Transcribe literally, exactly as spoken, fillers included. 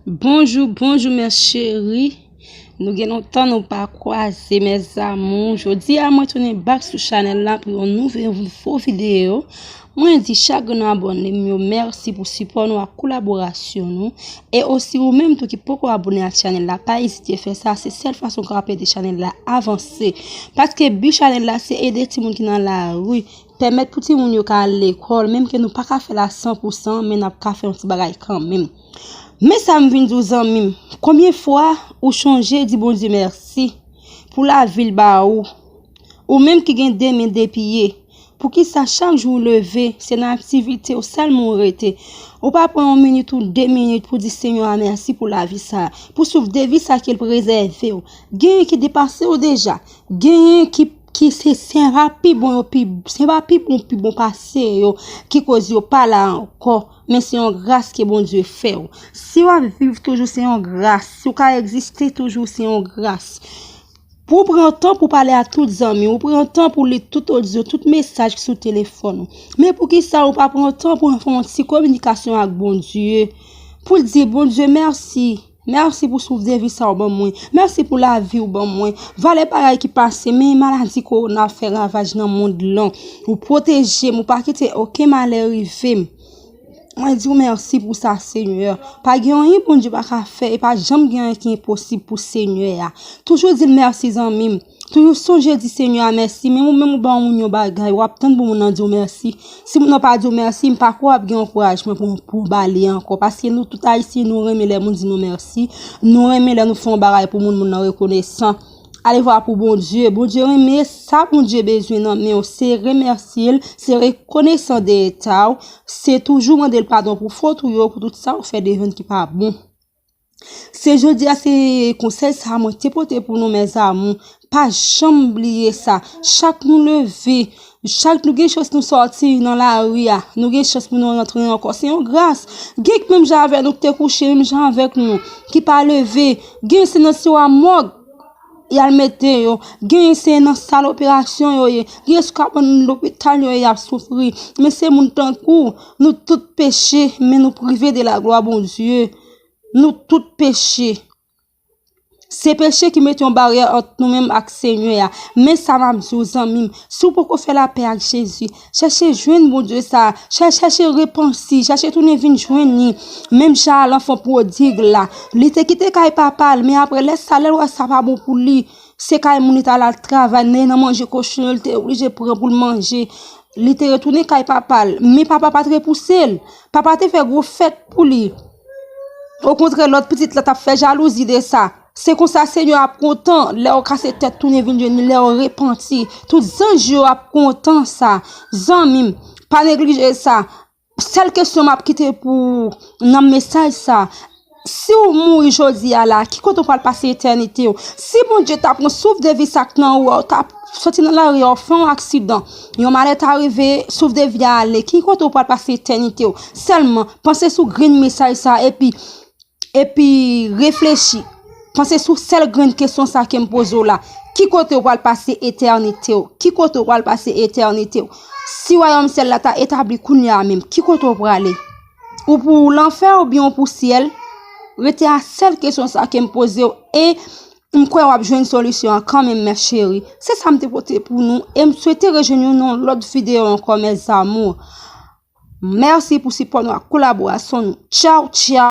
Bonjou, bonjou, mes chéries. Nou gen lontan nou pa kwaze, mes amours. Jodi a, mwen tounen back sou chanèl la pou yon nouvo, nouvo videyo. Mwen di chak grenn abòne m yo mèsi pou sipò nou ak kolaborasyon nou. E osi, ou menm tou ki poko abòne ak chanèl la, pa ezite fè sa. Se sèl fason w kapab ede chanèl la avanse. Paske bi chanèl la, se ede timoun ki nan lari, pèmèt pou timoun yo ka al lekòl, menm ke nou pa ka fè l a san pou san, men n ap ka fè yon ti bagay kanmenm. Men sa m vin di w, zanmi m, konbyen fwa ou chonje di Bondye mèsi pou lavi l ba ou? Ou menm ki gen de men, de pye, poukisa chak jou w leve, se nan aktivite w sèlman w rete? Ou pa pran yon minit ou de minit pou di Senyè a mèsi pou lavi sa, pou souf de vi sa ke l prezève w. Genyen ki depase w deja. Genyen ki, ki se, se pa pi bon yo pi, se pa pi bon, pi bon pase yo, ki koz yo pa la ankò. Men se yon gras ke Bondye fè w. Si w ap viv toujou, se yon gras. Si w ka egziste toujou, se yon gras. Pou w pran tan pou pale a tout zanmi w, pran tan pou li tout odyo, tout mesaj ki sou telefòn ou. Men poukisa ou pa pran tan pou fè yon ti kominikasyon ak Bondye? Pou di Bondye mèsi. Mèsi pou souf de vi sa w ban mwen. Mèsi pou lavi w ban mwen. Valè bagay ki pase, men maladi kowona fè ravaj nan mond lan. Ou pwoteje m, ou pa kite okenn malè rive m. Mwen di w mèsi pou sa, Senyè. Pa gen anyen Bondye pa ka fè, e pa janm gen anyen ki enposib pou Senyè a. Toujou di l mèsi, zanmi m. Toujou sonje di Senyè a mèsi, menm ou menm ou ba yon moun yon bagay, w ap tann pou moun nan di w mèsi. Si moun nan pa di w mèsi, m pa kwè w ap gen ankourajman pou, pou w ba li ankò. Paske nou tout Ayisyen, nou renmen lè moun di nou mèsi. Nou renmen lè nou fè yon bagay pou moun, moun nan rekonesan. Alevwa pou Bondye. Bondye renmen sa Bondye bezwen nan men w. Se remèsye l, se rekonesan de eta w, se toujou mande l padon pou fot ou yo, pou tout sa ou fè devan l ki pa bon. Se jodi a, se konsèy sa mwen te pote pou nou, mes amours. Pa janm bliye sa. Chak nou leve, chak nou gen chans nou sòti nan lari a, nou gen chans pou nou rantre ankò. Se yon gras. Gen k menm jan avè nou, k te kouche menm jan avèk nou, ki pa leve. Gen se nan swa mòg y al mete yo. Gen se nan sal operasyon yo ye. Gen sou kabann lopital yo ye, y ap soufri. Men se moun tankou nou tout peche, men nou prive de laglwa Bondye. Nou tout peche. Se peche ki mete yon baryè ant nou menm ak Senyè a. Men sa m ap di w, zanmi m, si w poko fè lapè ak Jezi, chèche jwenn Bondye sa, chè-, chèche repanti, chèche tounen vin jwenn li. Menm jan a lanfan pwodig la, li te kite kay papa l, men apre lè sa, lè l wè sa pa bon pou li, se kay moun li t al al travay, nan, nan manje kochon yo, li te oblije pran pou l manje. Li te retounen kay papa l, men papa pa t repouse l. Papa te fè gwo fèt pou li. Okontrè, lòt pitit la t ap fè jalouzi de sa. Se konsa Senyè ap kontan lè w kase tèt tounen vin jwenn li, lè w repanti. Tout zanj yo ap kontan sa. Zanmi m, pa neglije sa. Sèl kesyon m ap kite pou nan mesaj sa, si w mouri jodi a la, ki kote w pral pase etènite w? Si Bondye ta pran souf de vi sa k nan ou a, w ta soti nan lari a, w fè yon aksidan, yon malè ta rive, souf de vi a ale, ki kote w pral pase etènite w? Sèlman, panse sou grenn mesaj sa, epi, epi reflechi. Panse sou sèl grenn kesyon sa ke m poze w la. Ki kote w pral pase etènite w? Ki kote w pral pase etènite w? Si wayòm syèl la ta etabli kounye a menm, ki kote w prale? Ou pou lanfè oubyen ou pou syèl? Rete a sèl kesyon sa ke m poze w, e m kwè w ap jwenn solisyon an kanmenm, mes chéries. Se sa m te pote pou nou, e m swete rejwenn nou nan yon lòt videyo ankò, mes amours. Mèsi pou sipò nou ak kolaborasyon nou. Tchaw, tchaw.